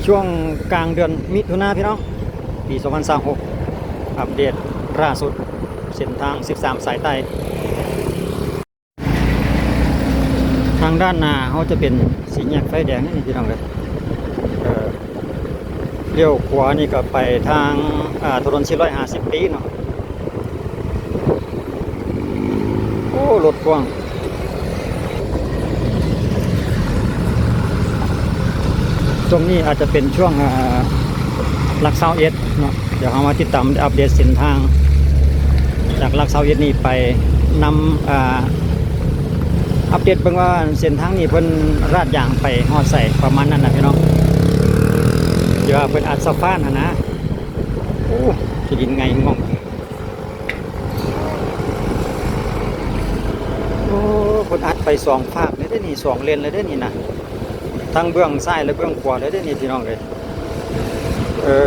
ຊ່ວງກາງເດືອນມິຖຸນາ ພີ່ນ້ອງ ປີສອງພັນຊາວຫົກ ອັບເດດລ່າສຸດເສັ້ນທາງສິບສາມສາຍໃຕ້. ທາງດ້ານໜ້າເຮົາຈະເປັນສີ່ແຍກໄຟແດງນີ້ພີ່ນ້ອງເອີຍ. ເອີ ລ້ຽວຂວານີ້ກໍໄປທາງ ອ່າ ຖະໜົນສີ່ຮ້ອຍຫ້າສິບປີເນາະ. ໂອ້ ລົດກວ້າງ. ຊ່ວງນີ້ອາດຈະເປັນຊ່ວງ ອ່າ ຫຼັກຊາວເອັດເນາະ. ດຽວເຮົາມາຕິດຕາມອັບເດດເສັ້ນທາງຈາກຫຼັກຊາວເອັດນີ້ໄປນຳ ອ່າ ອັບເດດເບິ່ງວ່າເສັ້ນທາງນີ້ເພິ່ນລາດຢາງໄປຮອດໃສ ປະມານນັ້ນນະພີ່ນ້ອງ. ທີ່ວ່າເພິ່ນອັດສະຟານຫັ້ນນະ. ໂອ້ ຂີ້ດິນໄງ່ງອງ. ໂອ້ ເພິ່ນອັດໄປສອງຟາກເລີຍເດ້ນີ້ ສອງເລນເລີຍເດ້ນີ້ນະ ທັງເບື້ອງຊ້າຍ ແລະ ເບື້ອງຂວາເລີຍເດ້ນີ້ ພີ່ນ້ອງເອີຍ. ເອີ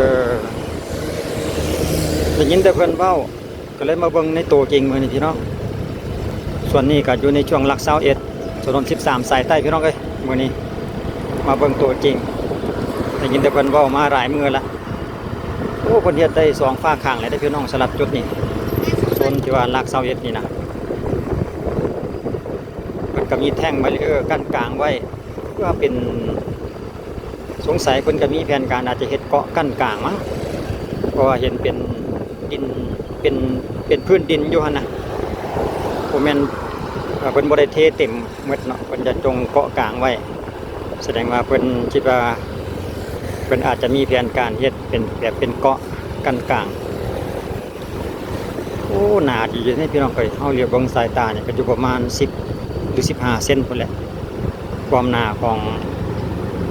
ໄດ້ຍິນແຕ່ເພິ່ນເວົ້າ ກໍເລີຍມາເບິ່ງໃນໂຕຈິງມື້ນີ້ພີ່ນ້ອງ. ສ່ວນນີ້ກໍຢູ່ໃນຊ່ວງຫຼັກຊາວເອັດ ຖະໜົນສິບສາມສາຍໃຕ້ ພີ່ນ້ອງເອີຍ. ມື້ນີ້ມາເບິ່ງໂຕຈິງ ໄດ້ຍິນແຕ່ເພິ່ນເວົ້າມາຫຼາຍມື້ລະ. ໂອ້ ເພິ່ນເຮັດໄດ້ສອງຟາກຂ້າງເລີຍເດ້ພີ່ນ້ອງ ສຳລັບຈຸດນີ້ ໂຊນທີ່ວ່າຫຼັກຊາວເອັດນີ້ນະ. ເພິ່ນກໍມີແທ່ງບາຣີເອີກັ້ນກາງໄວ້ ເພື່ອເປັນ ສົງໄສເພິ່ນກໍມີແຜນການອາດຈະເຮັດເກາະກັ້ນກາງມັ້ງ ເພາະວ່າເຫັນເປັນດິນ ເປັນ ເປັນພື້ນດິນຢູ່ຫັ້ນນະ ບໍ່ແມ່ນ ເອີ ເພິ່ນບໍ່ໄດ້ເທເຕັມໝົດເນາະ ເພິ່ນຈະຈົ່ງເກາະກາງໄວ້. ສະແດງວ່າເພິ່ນຄິດວ່າ ເພິ່ນອາດຈະມີແຜນການເຮັດເປັນແບບເປັນເກາະກັ້ນກາງ. ໂອ້ ໜາດີເດ້ພີ່ນ້ອງເອີຍ. ເຮົາຫຼຽວເບິ່ງສາຍຕານີ້ກໍຢູ່ປະມານສິບ ຫຼື ສິບຫ້າເຊັນພຸ້ນແຫຼະ ຄວາມໜາຂອງ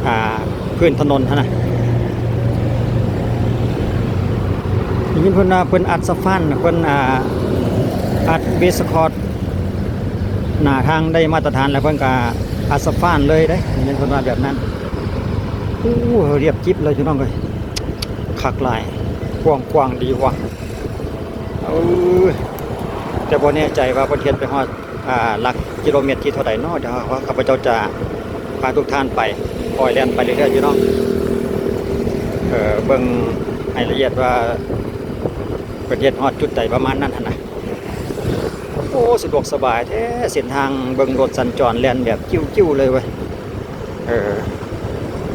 ອ່າ ພື້ນຖະໜົນຫັ້ນນະ. ໄດ້ຍິນເພິ່ນວ່າເພິ່ນອັດສະຟານ ເພິ່ນ ອ່າ ອັດເບສຄອດ ໜ້າທາງໄດ້ມາດຕະຖານແລ້ວ ເພິ່ນກໍອັດສະຟານເລີຍເດ້ ໄດ້ຍິນເພິ່ນວ່າແບບນັ້ນ. ໂອ້ ລຽບຈິບເລີຍພີ່ນ້ອງເອີຍ ຄັກຫຼາຍ ກວ້າງຂວາງດີວ່າ. ເອີ ແຕ່ບໍ່ແນ່ໃຈວ່າເພິ່ນເຮັດໄປຮອດ ອ່າ ຫຼັກກິໂລແມັດທີເທົ່າໃດເນາະ. ດຽວຂ້າພະເຈົ້າຈະພາທຸກທ່ານໄປ ຄ່ອຍແລ່ນໄປເລື້ອຍໆຢູ່ເນາະ ເອີ ເບິ່ງໃຫ້ລະອຽດວ່າເພິ່ນເຮັດຮອດຈຸດໃດປະມານນັ້ນຫັ້ນນະ. ໂອ້ ສະດວກສະບາຍແທ້ ເສັ້ນທາງເບິ່ງລົດສັນຈອນແລ່ນແບບຈິ້ວໆເລີຍເວີຍ. ເອີ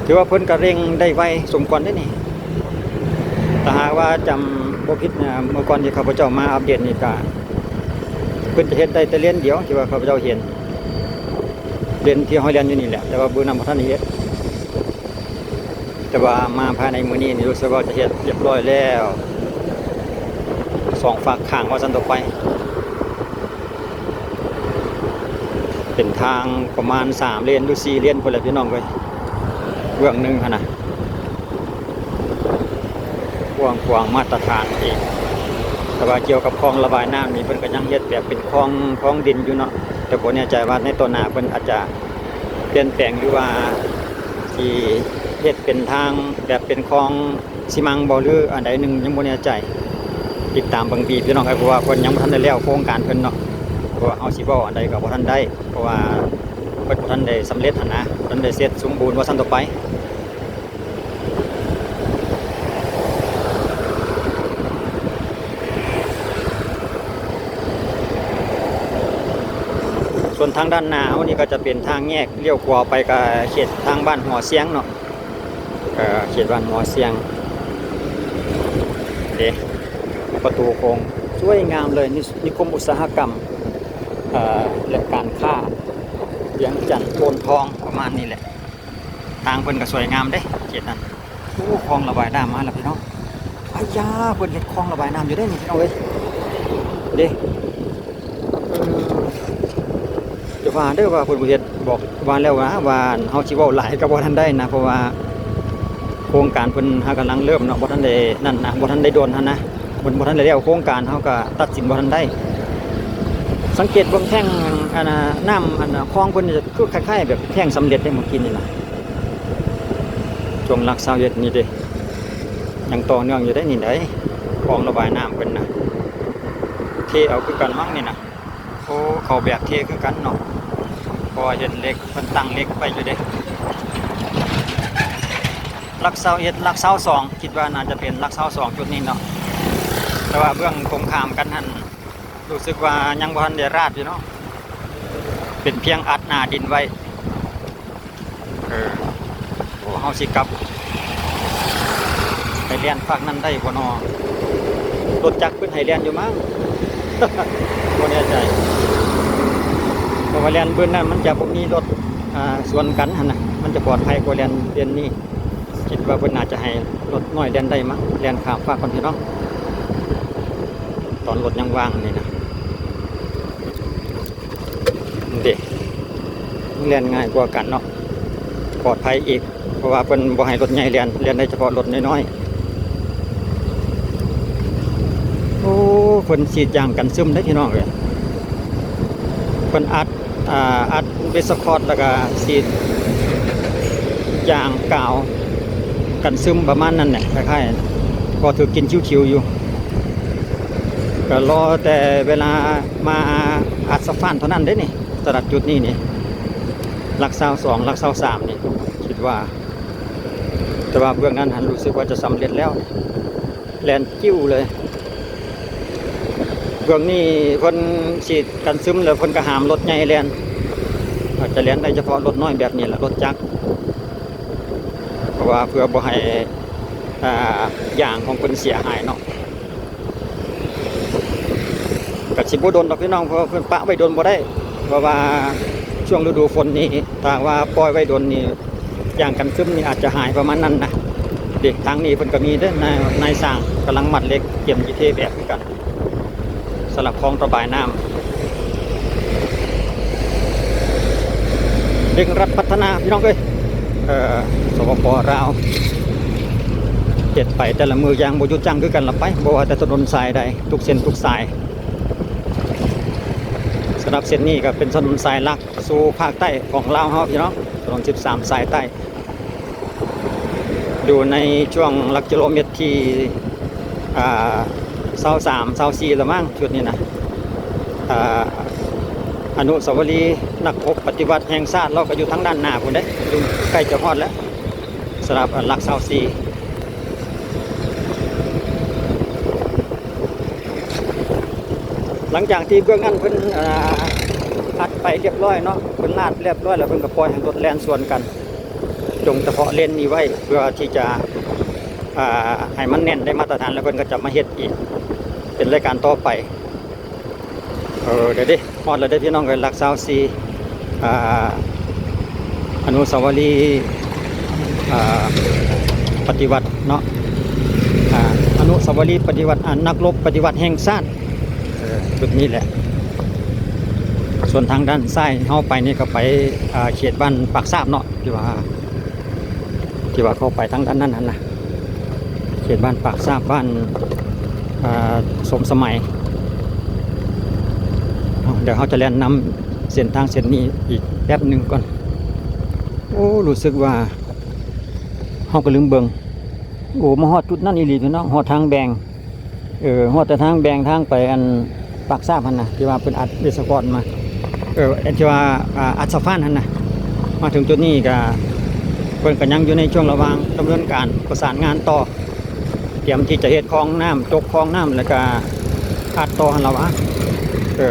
ຖືວ່າເພິ່ນກໍເລັ່ງໄດ້ໄວສົມຄວນເດ້ນີ້. ຖ້າຫາກວ່າຈຳບໍ່ຜິດນະ ເມື່ອກ່ອນທີ່ຂ້າພະເຈົ້າມາອັບເດດນີ້ກະ ເພິ່ນຈະເຮັດໄດ້ແຕ່ເລນດຽວ ທີ່ວ່າຂ້າພະເຈົ້າເຫັນ ເລນທີ່ເຮົາແລ່ນຢູ່ນີ້ແຫຼະ ແຕ່ວ່າມື້ນັ້ນບໍ່ທັນໄດ້ເຮັດ. ແຕ່ວ່າມາພາຍໃນມື້ນີ້ນີ້ ຮູ້ສຶກວ່າຈະເຮັດຮຽບຮ້ອຍແລ້ວ ສອງຟາກຂ້າງວ່າຊັ້ນຕໍ່ໄປ. ເປັນທາງປະມານສາມເລນ ຫຼື ສີ່ເລນພຸ້ນແຫຼະພີ່ນ້ອງເອີຍ ເບື້ອງໜຶ່ງຫັ້ນນະ ກວ້າງຂວາງມາດຕະຖານອີກ. ແຕ່ວ່າກ່ຽວກັບຄອງລະບາຍນ້ຳນີ້ ເພິ່ນກໍຍັງເຮັດແບບເປັນຄອງ ຄອງດິນຢູ່ເນາະ ແຕ່ບໍ່ແນ່ໃຈວ່າໃນຕໍ່ໜ້າເພິ່ນອາດຈະປ່ຽນແປງ ຫຼືວ່າຊິເຮັດເປັນທາງແບບເປັນຄອງ ຊິມັງບໍ່ ຫຼືອັນໃດໜຶ່ງ ຍັງບໍ່ແນ່ໃຈ. ຕິດຕາມເບິ່ງປີພີ່ນ້ອງເອີຍ ເພາະວ່າເພິ່ນຍັງບໍ່ທັນໄດ້ແລ້ວໂຄງການເພິ່ນເນາະ. ເພາະວ່າເຮົາຊິເວົ້າອັນໃດກໍບໍ່ທັນໄດ້ ເພາະວ່າເພິ່ນບໍ່ທັນໄດ້ສຳເລັດຫັ້ນນະ ບໍ່ທັນໄດ້ເສັດສົມບູນວ່າຊັ້ນຕໍ່ໄປ. ສ່ວນທາງດ້ານໜ້າເຮົານີ້ກໍຈະເປັນທາງແຍກລ້ຽວຂວາໄປກໍເຂດທາງບ້ານຫົວຊຽງເນາະ. ເອີ ເຂດບ້ານຫົວຊຽງເດ້ ປະຕູໂຂງສວຍງາມເລີຍ ນິ ນິຄົມອຸດສາຫະກຳ ເອີ ແລະ ການຄ້າ ວຽງຈັນ ໂພນທອງ ປະມານນີ້ແຫຼະ. ທາງເພິ່ນກໍສວຍງາມເດ້ເຂດນັ້ນ. ໂອ້ ຄອງລະບາຍນ້ຳມາແລ້ວພີ່ນ້ອງ. ອາຢາ ເພິ່ນເຮັດຄອງລະບາຍນ້ຳຢູ່ເດ້ນີ້ພີ່ນ້ອງເອີຍ ເດ້. ເອີ ຈະວ່າເດີວ່າເພິ່ນບໍ່ເຮັດ ບອກວ່າແລ້ວນະ ວ່າເຮົາຊິເວົ້າຫຼາຍກໍບໍ່ທັນໄດ້ນະ ເພາະວ່າໂຄງການເພິ່ນຫາກຳລັງເລີ່ມເນາະ ບໍ່ທັນໄດ້ນັ້ນນະ ບໍ່ທັນໄດ້ດົນຫັ້ນນະ ເພິ່ນບໍ່ທັນໄດ້ແລ້ວໂຄງການ ເຮົາກໍຕັດສິນບໍ່ທັນໄດ້. ສັງເກດເບິ່ງແທ່ງ ອັນນ່າ ນ້ຳ ອັນນ່າ ຄອງເພິ່ນນີ້ຄືຄ້າຍໆແບບແທ່ງສຳເລັດເດ້ ເມື່ອກີ້ນີ້ນະ ຊ່ວງຫຼັກຊາວເອັດນີ້ເດ້ ຍັງຕໍ່ເນື່ອງຢູ່ເດ້ນີ້ໃດ ຄອງລະບາຍນ້ຳເພິ່ນນະ ເທເອົາຄືກັນມັ້ງນີ້ນະ. ໂອ້ ເຂົາແບກເທຄືກັນເນາະ ເພາະວ່າເຫັນເຫຼັກ ເພິ່ນຕັ້ງເຫຼັກໄວ້ຢູ່ເດ້. ຫຼັກຊາວເອັດ ຫຼັກຊາວສອງ ຄິດວ່າໜ້າຈະເປັນຫຼັກຊາວສອງຈຸດນີ້ເນາະ ແຕ່ວ່າເບື້ອງກົງຂ້າມກັນຫັ້ນ ຮູ້ສຶກວ່າຍັງບໍ່ທັນໄດ້ລາດຢູ່ເນາະ ເປັນພຽງອັດໜ້າດິນໄວ້. ເອີ ໂອ້ ເຮົາຊິກັບໄປແລ່ນຟາກນັ້ນໄດ້ບໍ່ນໍ? ລົດຈັກເພິ່ນໃຫ້ແລ່ນຢູ່ມັ້ງ ບໍ່ແນ່ໃຈ ເພາະວ່າແລ່ນເບື້ອງນັ້ນມັນຈະບໍ່ມີລົດ ອ່າ ສວນກັນຫັ້ນນະ ມັນຈະປອດໄພກວ່າແລ່ນເສັ້ນນີ້. ຄິດວ່າເພິ່ນໜ້າຈະໃຫ້ລົດນ້ອຍແລ່ນໄດ້ມັ້ງ ແລ່ນຂ້າມຟາກກ່ອນພີ່ນ້ອງ ຕອນລົດຍັງວ່າງນີ້ນະ ເດ້ ແລ່ນງ່າຍກວ່າກັນເນາະ ປອດໄພອີກ ເພາະວ່າເພິ່ນບໍ່ໃຫ້ລົດໃຫຍ່ແລ່ນ ແລ່ນໄດ້ສະເພາະລົດນ້ອຍໆ. ໂອ້ ເພິ່ນສີດຢາງກັນຊຶມເດ້ພີ່ນ້ອງເອີຍ ເພິ່ນອັດ ອ່າ ອັດເວສຄອດ ແລ້ວກະສີດຢາງກາວກັນຊຶມປະມານນັ້ນແຫຼະ ຄ້າຍໆ ກໍຖືກກິນຂິວໆຢູ່ ກໍລໍແຕ່ເວລາມາອັດສະຟານເທົ່ານັ້ນເດ້ນີ້ ສຳລັບຈຸດນີ້ນີ້ ຫຼັກຊາວສອງ ຫຼັກຊາວສາມນີ້ ຄິດວ່າ ແຕ່ວ່າເບື້ອງນັ້ນຫັ້ນ ຮູ້ສຶກວ່າຈະສຳເລັດແລ້ວ ແລ່ນ ຈິ້ວເລີຍ ເບື້ອງນີ້ເພິ່ນສີດກັນຊຶມ ແລ້ວເພິ່ນກໍຫ້າມລົດໃຫຍ່ແລ່ນ ອາດຈະແລ່ນໄດ້ສະເພາະລົດນ້ອຍແບບນີ້ລະ ລົດຈັກ ເພາະວ່າເພື່ອບໍ່ໃຫ້ ອ່າ ຢາງຂອງເພິ່ນເສຍຫາຍເນາະ. ກໍຊິບໍ່ດົນດອກພີ່ນ້ອງ ເພາະວ່າເພິ່ນປະໄວ້ດົນບໍ່ໄດ້ ເພາະວ່າຊ່ວງລະດູຝົນນີ້ ຖ້າຫາກວ່າປ່ອຍໄວ້ດົນນີ້ ຢາງກັນຊຶມນີ້ອາດຈະຫາຍປະມານນັ້ນນະ. ເດ້ ທາງນີ້ເພິ່ນກໍມີເດ້ ນາຍ ນາຍຊ່າງກຳລັງມັດເຫຼັກ ກຽມຊິເທແບກຄືກັນ ສຳລັບຄອງລະບາຍນ້ຳ ເລັ່ງລັດພັດທະນາພີ່ນ້ອງເອີຍ ເອີ ສປປ ລາວ ເຮັດໄປແຕ່ລະມື້ຢ່າງບໍ່ຢຸດຢັ້ງຄືກັນລະໄປ ບໍ່ວ່າແຕ່ຖະໜົນສາຍໃດ ທຸກເສັ້ນທຸກສາຍ. ສຳລັບເສັ້ນນີ້ກໍເປັນຖະໜົນສາຍຫຼັກ ສູ່ພາກໃຕ້ຂອງລາວເຮົາພີ່ນ້ອງ ຖະໜົນສິບສາມສາຍໃຕ້ ຢູ່ໃນຊ່ວງຫຼັກກິໂລເມັດທີ ອ່າ ຊາວສາມ ຊາວສີ່ລະມັ້ງ ຈຸດນີ້ນະ ອ່າ ອະນຸສາວະລີນັກຮົບປະຕິວັດແຫ່ງຊາດ ລາວກໍຢູ່ທາງດ້ານໜ້າພຸ້ນເດ້ ຢູ່ໃກ້ຈະຮອດແລ້ວ ສຳລັບຫຼັກຊາວສີ່. ຫຼັງຈາກທີ່ເບື້ອງນັ້ນເພິ່ນ ອ່າ ອັດໄປລຽບລ້ອຍເນາະ ເພິ່ນລາດລຽບລ້ອຍແລ້ວ ເພິ່ນກໍປ່ອຍໃຫ້ລົດແລ່ນສວນກັນ ຈົງສະເພາະເລນນີ້ໄວ້ ເພື່ອທີ່ຈະ ອ່າ ໃຫ້ມັນແໜ້ນໄດ້ມາດຕະຖານ ແລ້ວເພິ່ນກໍຈະມາເຮັດອີກ ເປັນລາຍການຕໍ່ໄປ. ເອີ ເດ ເດ ຮອດແລ້ວເດ້ພີ່ນ້ອງເອີຍ ຫຼັກຊາວສີ່ ອ່າ ອະນຸສາວະລີ ອ່າ ປະຕິວັດເນາະ ອ່າ ອະນຸສາວະລີປະຕິວັດ ອ່າ ນັກລົບປະຕິວັດແຫ່ງຊາດ ເອີ ຈຸດນີ້ແຫຼະ. ສ່ວນທາງດ້ານຊ້າຍເຮົາໄປນີ້ກໍໄປ ອ່າ ເຂດບ້ານປາກຊາບເນາະ ທີ່ວ່າ ທີ່ວ່າເຂົ້າໄປທາງດ້ານນັ້ນຫັ້ນນະ ເຂດບ້ານປາກຊາບ ບ້ານ ອ່າ ສົມສະໄໝ. ເອົາ ດຽວເຮົາຈະແລ່ນນຳເສັ້ນທາງເສັ້ນນີ້ອີກແປັບໜຶ່ງກ່ອນ. ໂອ້ ຮູ້ສຶກວ່າເຮົາກໍລືມເບິ່ງ. ໂອ້ ມາຮອດຈຸດນັ້ນອີ່ຫຼີພີ່ນ້ອງ ຮອດທາງແບ່ງ ເອີ ຮອດແຕ່ທາງແບ່ງທາງໄປອັນປາກຊາບຫັ້ນນະ ທີ່ວ່າເພິ່ນອັດເວສກອນມາ ເອີ ອັນທີ່ວ່າ ອ່າ ອັດສະຟານຫັ້ນນະ. ມາເຖິງຈຸດນີ້ກະ ເພິ່ນກະຍັງຢູ່ໃນຊ່ວງລະຫວ່າງດຳເນີນການປະສານງານຕໍ່ ຕຽມທີ່ຈະເຮັດຄອງນ້ຳ ຈົກຄອງນ້ຳ ແລ້ວກະອັດຕໍ່ຫັ້ນລະຫວາ ເອີ.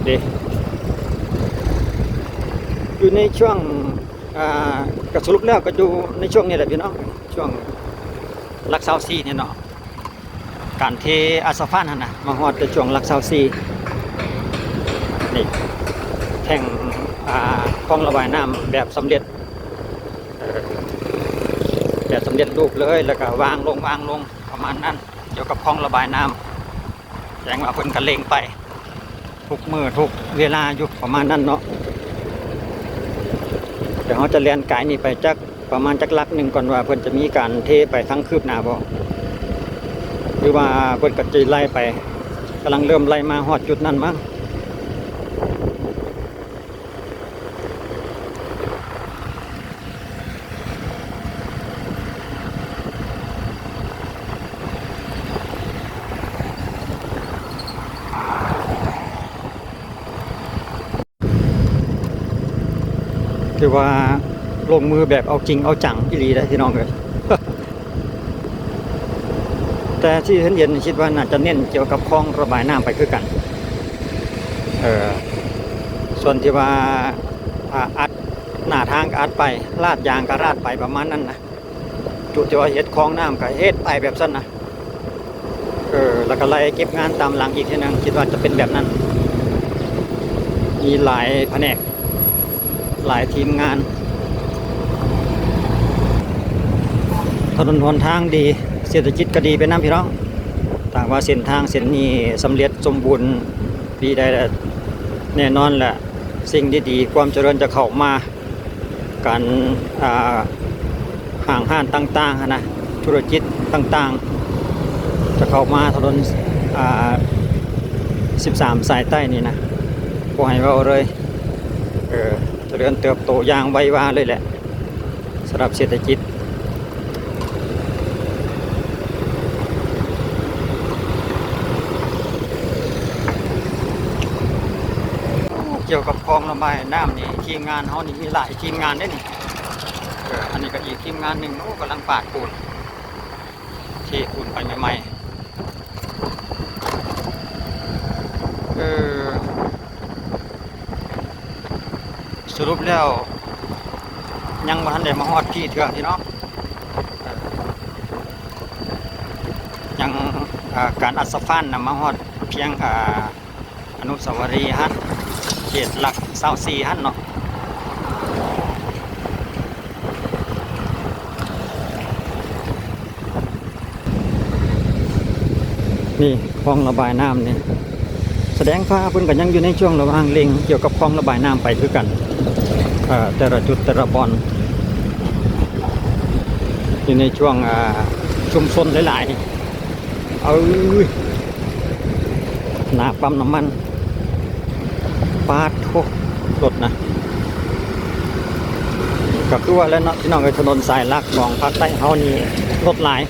ເດ ຢູ່ໃນຊ່ວງ ອ່າ ກະສະຫຼຸບແລ້ວກະຢູ່ໃນຊ່ວງນີ້ແຫຼະພີ່ນ້ອງ ຊ່ວງຫຼັກຊາວສີ່ນີ້ເນາະ. ການເທອັດສະຟານຫັ້ນນະ ມາຮອດແຕ່ຊ່ວງຫຼັກຊາວສີ່ ນີ້ ແທ່ງ ອ່າ ຄອງລະບາຍນ້ຳແບບສຳເລັດ ເອີ ແບບສຳເລັດຮູບເລີຍ ແລ້ວກະວາງລົງ ວາງລົງ ປະມານນັ້ນ ກ່ຽວກັບຄອງລະບາຍນ້ຳ ແສດງວ່າເພິ່ນກະເລັ່ງໄປ ທຸກມື້ທຸກເວລາຢູ່ປະມານນັ້ນເນາະ. ດຽວເຮົາຈະແລ່ນກາຍນີ້ໄປຈັກ ປະມານຈັກຫຼັກໜຶ່ງກ່ອນວ່າເພິ່ນຈະມີການເທໄປທາງຄືບໜ້າບໍ່ ຫຼືວ່າເພິ່ນກໍຈະໄລ່ໄປ ກຳລັງເລີ່ມໄລ່ມາຮອດຈຸດນັ້ນມັ້ງ. ຖືວ່າລົງມືແບບເອົາຈິງເອົາຈັງອີ່ຫຼີເດ້ພີ່ນ້ອງເອີຍ. ແຕ່ທີ່ເຫັນໆ ຄິດວ່າໜ້າຈະເນັ້ນກ່ຽວກັບຄອງລະບາຍນ້ຳໄປຄືກັນ. ເອີ ສ່ວນທີ່ວ່າ ອາ ອັດໜ້າທາງກໍອັດໄປ, ລາດຢາງກໍລາດໄປ ປະມານນັ້ນນະ. ຈຸດທີ່ວ່າເຮັດຄອງນ້ຳກໍເຮັດໄປແບບຊັ້ນນະ. ເອີ ແລ້ວກໍໄລ່ເກັບງານຕາມຫຼັງອີກເທື່ອໜຶ່ງ, ຄິດວ່າຈະເປັນແບບນັ້ນ. ມີຫຼາຍພະແນກ ຫຼາຍທີມງານ. ຖະໜົນຫົນທາງດີ, ເສດຖະກິດກໍດີໄປນຳພີ່ນ້ອງ. ຖ້າວ່າເສັ້ນທາງເສັ້ນນີ້ສຳເລັດສົມບູນດີໄດ້ແລ້ວ, ແນ່ນອນແຫຼະ ສິ່ງດີໆ ຄວາມຈະເລີນຈະເຂົ້າມາ. ການ ອ່າ ຫ້າງຮ້ານຕ່າງໆຫັ້ນນະ, ທຸລະກິດຕ່າງໆ ຈະເຂົ້າມາຖະໜົນ ອ່າ ສິບສາມ ສາຍໃຕ້ນີ້ນະ, ບໍ່ໃຫ້ເວົ້າເລີຍ. ເອີ ຈະເລີນເຕີບໂຕຢ່າງໄວວາເລີຍແຫຼະ ສຳລັບເສດຖະກິດ. ກ່ຽວກັບຄອງລະບາຍນ້ຳນີ້ ທີມງານເຮົານີ້ມີຫຼາຍທີມງານເດ້ນີ້. ເອີ ອັນນີ້ກໍອີກທີມງານໜຶ່ງ, ໂອ້ ກຳລັງປາດປູນ, ເທປູນໄປໃໝ່ໆ. ເອີ ສະຫຼຸບແລ້ວຍັງບໍ່ທັນໄດ້ມາຮອດພີ້ເທື່ອພີ່ນ້ອງ. ຍັງ ອ່າ ການອັດສະຟານນະ ມາຮອດພຽງ ອ່າ ອະນຸສາວະລີຫັ້ນ, ເຂດຫຼັກຊາວສີ່ຫັ້ນເນາະ. ນີ້ຄອງລະບາຍນ້ຳນີ້ ສະແດງວ່າເພິ່ນກໍຍັງຢູ່ໃນຊ່ວງລະຫວ່າງເລັ່ງກ່ຽວກັບຄອງລະບາຍນ້ຳໄປຄືກັນ. ເອີ ແຕ່ລະຈຸດແຕ່ລະບ່ອນຢູ່ໃນຊ່ວງ ອ່າ ຊຸມຊົນຫຼາຍໆ ເອີຍ ໜ້າປ້ຳນ້ຳມັນ. ປາດໂທ້ ລົດນະ ກໍຄືວ່າແຫຼະເນາະ ພີ່ນ້ອງເອີຍ, ຖະໜົນສາຍຫຼັກຂອງພາກໃຕ້ເຮົານີ້ລົດຫຼາຍ,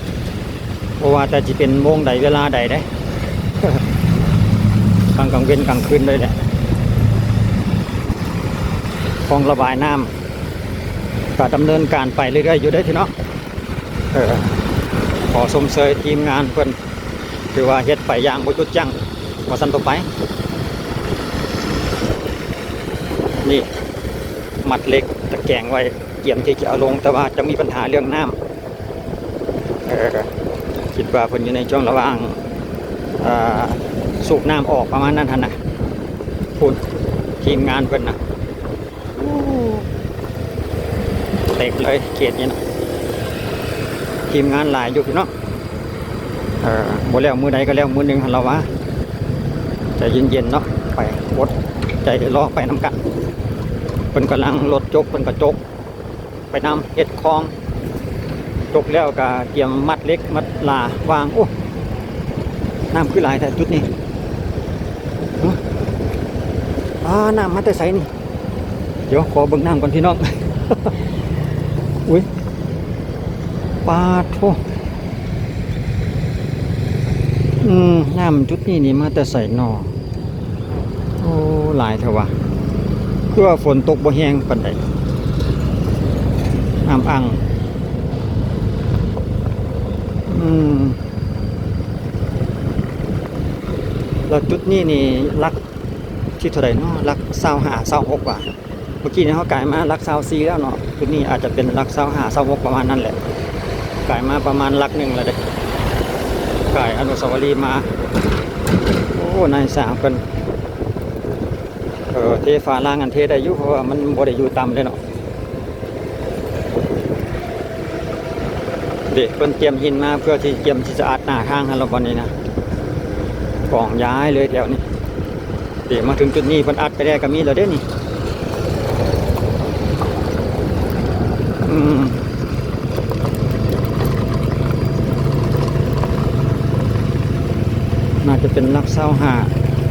ບໍ່ວ່າແຕ່ຊິເປັນໂມງໃດເວລາໃດເດ້, ທັງກາງເວັນກາງຄືນເລີຍແຫຼະ. ຄອງລະບາຍນ້ຳ ກໍດຳເນີນການໄປເລື້ອຍໆຢູ່ເດ້ພີ່ນ້ອງ. ເອີ ຂໍຊົມເຊີຍທີມງານເພິ່ນ ຖືວ່າເຮັດໄປຢ່າງບໍ່ຢຸດຢັ້ງວ່າຊັ້ນຕົວໄປ. ນີ້ ມັດເຫຼັກຕະແກງໄວ້ ກຽມທີ່ຈະເອົາລົງ, ແຕ່ວ່າຈະມີບັນຫາເລື່ອງນ້ຳ. ເອີ ຄິດວ່າເພິ່ນຢູ່ໃນຊ່ວງລະຫວ່າງ ເອີ ສູບນ້ຳອອກປະມານນັ້ນຫັ້ນນະ. ພຸ້ນ ທີມງານເພິ່ນນະ. ໂອ້ ເຕັມເລີຍເຂດນີ້ນະ, ທີມງານຫຼາຍຢູ່ພີ່ນ້ອງ. ເອີ ບໍ່ແລ້ວມື້ໃດກໍແລ້ວມື້ໜຶ່ງຫັ້ນລະວ່າ. ໃຈເຢັນໆເນາະ, ໄປ ອົດໃຈລໍໄປນຳກັນ. ເພິ່ນກຳລັງລົດຈົກ ເພິ່ນກໍຈົກໄປນຳ, ເຮັດຄອງ ຈົກແລ້ວກໍກຽມມັດເຫຼັກມັດລາວາງ. ໂອ້ ນ້ຳຄືຫຼາຍແທ້ຈຸດນີ້. ຮະ ອ້າ ນ້ຳມາແຕ່ໃສນີ້? ດຽວຂໍເບິ່ງນ້ຳກ່ອນພີ່ນ້ອງ. ອຸ້ຍ ປາດໂທ້ ອືມ ນ້ຳຈຸດນີ້ນີ້ມາແຕ່ໃສນໍ? ໂອ້ ຫຼາຍແທ້ຫວາ. ຄືວ່າຝົນຕົກບໍ່ແຮງປານໃດ, ອ້ຳອັ່ງ. ອືມ ແລ້ວຈຸດນີ້ນີ້ຫຼັກ ທີ່ເທົ່າໃດເນາະ? ຫຼັກຊາວຫ້າ ຊາວຫົກວ່າ. ເມື່ອກີ້ນີ້ເຮົາກາຍມາຫຼັກຊາວສີ່ແລ້ວເນາະ, ຈຸດນີ້ອາດຈະເປັນຫຼັກຊາວຫ້າ ຊາວຫົກ ປະມານນັ້ນແຫຼະ. ກາຍມາປະມານຫຼັກໜຶ່ງແລ້ວເດ້, ກາຍອະນຸສາວະລີມາ. ໂອ້ ນາຍຊ່າງເພິ່ນ ເອີ ເທຝາລາງຫັ້ນເທໄດ້ຢູ່ ເພາະວ່າມັນບໍ່ໄດ້ຢູ່ຕ່ຳເດ້ເນາະ. ເດ້ ເພິ່ນຕຽມຫີນມາເພື່ອທີ່ ຕຽມທີ່ຈະອັດໜ້າທາງຫັ້ນລະ ບ່ອນນີ້ນະ, ກອງຢາຍເລີຍແຖວນີ້. ເດ້ ມາເຖິງຈຸດນີ້ເພິ່ນອັດໄປແດ່ກໍມີແລ້ວເດ້ນີ້. ອືມ ໜ້າຈະເປັນຫຼັກຊາວຫ້າ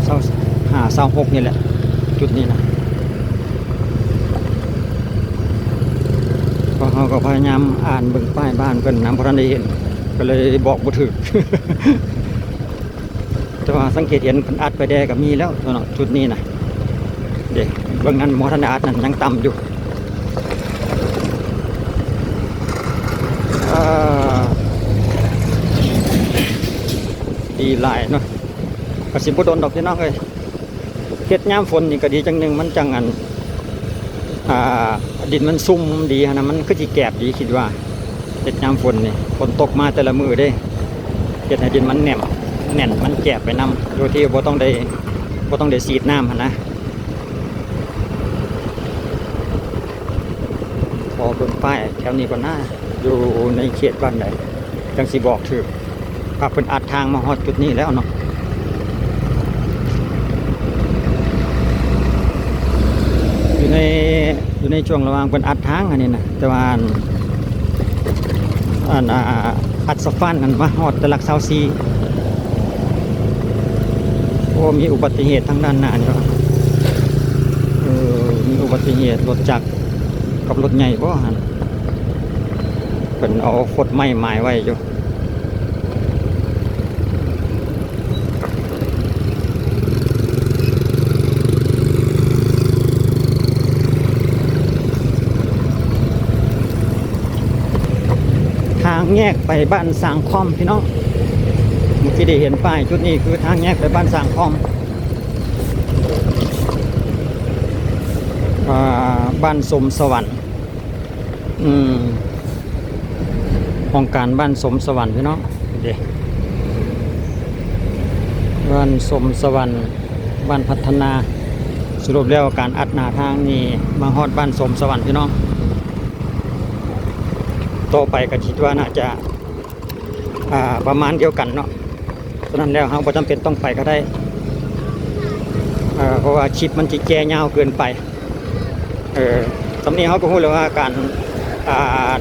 ຊາວຫ້າ ຊາວຫົກນີ້ແຫຼະ ຈຸດນີ້ນະ. ພວກເຮົາກໍພະຍາຍາມອ່ານເບິ່ງປ້າຍບ້ານເພິ່ນນຳ ບໍ່ທັນໄດ້ເຫັນ ກໍເລີຍບອກບໍ່ຖືກ. ແຕ່ວ່າສັງເກດເຫັນເພິ່ນອັດໄປແດ່ກໍມີແລ້ວເນາະ ຈຸດນີ້ນະ. ເດ້ ເບິ່ງນັ້ນບໍ່ທັນໄດ້ອັດນັ້ນ ຍັງຕ່ຳຢູ່. ອ່າ ດີຫຼາຍເນາະ ກໍຊິບໍ່ດົນດອກພີ່ນ້ອງເອີຍ. ເຮັດຍາມຝົນນີ້ກໍດີຈັ່ງໜຶ່ງ ມັນຈັ່ງອັນ ອ່າ ດິນມັນຊຸ່ມດີຫັ້ນນະ ມັນຄືຊິແກບດີຄິດວ່າ. ເຮັດຍາມຝົນນີ້ ຝົນຕົກມາແຕ່ລະມື້ເດ້ ເຮັດໃຫ້ດິນມັນແໜ້ນ ແໜ້ນ ມັນແກບໄປນຳ ໂດຍທີ່ບໍ່ຕ້ອງໄດ້ ບໍ່ຕ້ອງໄດ້ສີດນ້ຳຫັ້ນນະ. ຂໍເບິ່ງປ້າຍແຖວນີ້ກ່ອນນາ ຢູ່ໃນເຂດບ້ານໃດ ຈັ່ງຊິບອກຖືກ ວ່າເພິ່ນອັດທາງມາຮອດຈຸດນີ້ແລ້ວເນາະ. ຢູ່ໃນ ຢູ່ໃນຊ່ວງລະຫວ່າງເພິ່ນອັດທາງອັນນີ້ນະ ແຕ່ວ່າອັນ ອັນ ອ່າ ອັດສະຟານນັ້ນມາຮອດແຕ່ຫຼັກຊາວສີ່. ໂອ້ ມີອຸບັດຕິເຫດທາງດ້ານໜ້ານີ້ເນາະ. ເອີ ມີອຸບັດຕິເຫດລົດຈັກກັບລົດໃຫຍ່ບໍ່ຫັ້ນ? ເພິ່ນເອົາຄົດໄມ້ໝາຍໄວ້ຢູ່. ທາງແຍກໄປບ້ານສາງຄອມພີ່ນ້ອງ ເມື່ອກີ້ໄດ້ເຫັນປ້າຍຈຸດນີ້ ຄືທາງແຍກໄປບ້ານສາງຄອມ ອ່າ ບ້ານສົມສະຫວັນ. ອືມ ຫ້ອງການບ້ານສົມສະຫວັນພີ່ນ້ອງ ເດ້ ບ້ານສົມສະຫວັນ ບ້ານພັດທະນາ. ສະຫຼຸບແລ້ວການອັດໜ້າທາງນີ້ມາຮອດບ້ານສົມສະຫວັນພີ່ນ້ອງ. ຕໍ່ໄປກໍຄິດວ່າໜ້າຈະ ອ່າ ປະມານດຽວກັນເນາະ. ສະນັ້ນແລ້ວເຮົາບໍ່ຈຳເປັນຕ້ອງໄປກໍໄດ້ ເພາະວ່າຄລິບມັນຊິແກ່ຍາວເກີນໄປ. ເອີ ສ່ຳນີ້ເຮົາກໍຮູ້ແລ້ວວ່າການ ອ່າ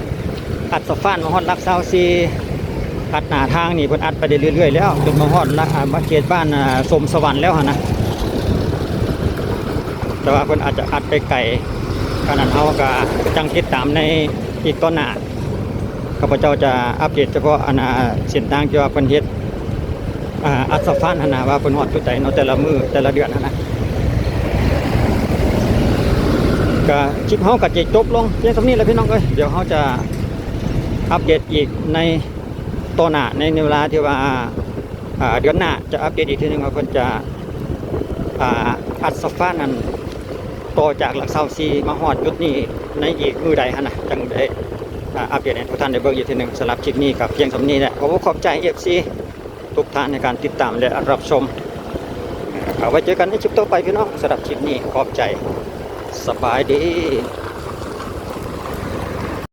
ອັດສະຟານມາຮອດຫຼັກຊາວສີ່ ອັດໜ້າທາງນີ້ເພິ່ນອັດໄປໄດ້ເລື້ອຍໆແລ້ວ ຈົນມາຮອດ ອ່າ ມາເຂດບ້ານ ອ່າ ສົມສະຫວັນແລ້ວຫັ້ນນະ. ແຕ່ວ່າເພິ່ນອາດຈະອັດໄປໄກ ອັນນັ້ນເຮົາກໍຈັ່ງຕິດຕາມໃນອີກຕອນໜ້າ. ຂ້າພະເຈົ້າຈະອັບເດດສະເພາະອັນ ອ່າ ເສັ້ນທາງທີ່ວ່າເພິ່ນເຮັດ ອ່າ ອັດສະຟານຫັ້ນນະ ວ່າເພິ່ນຮອດຈຸດໃດເນາະ ແຕ່ລະມື້ແຕ່ລະເດືອນຫັ້ນນະ. ກະຄລິບເຮົາກະຈະຈົບລົງພຽງສ່ຳນີ້ແຫຼະພີ່ນ້ອງເອີຍ. ດຽວເຮົາຈະອັບເດດອີກໃນຕໍ່ໜ້າ ໃນເວລາທີ່ວ່າ ອ່າ ເດືອນໜ້າຈະອັບເດດອີກເທື່ອໜຶ່ງວ່າເພິ່ນຈະ ອ່າ ອັດສະຟານນັ້ນ ຕໍ່ຈາກຫຼັກຊາວສີ່ມາຮອດຈຸດນີ້ໃນອີກມື້ໃດຫັ້ນນະ ຈັ່ງໄດ້ ອ່າ ອັບເດດໃຫ້ທຸກທ່ານໄດ້ເບິ່ງອີກເທື່ອໜຶ່ງ. ສຳລັບຄລິບນີ້ກໍພຽງສ່ຳນີ້ແຫຼະ. ຂໍຂອບໃຈເອັຟຊີທຸກທ່ານໃນການຕິດຕາມ ແລະ ຮັບຊົມ. ເອົາໄວ້ເຈີກັນໃນຄລິບຕໍ່ໄປພີ່ນ້ອງ. ສຳລັບຄລິບນີ້ຂອບໃຈ. ສະບາຍດີ.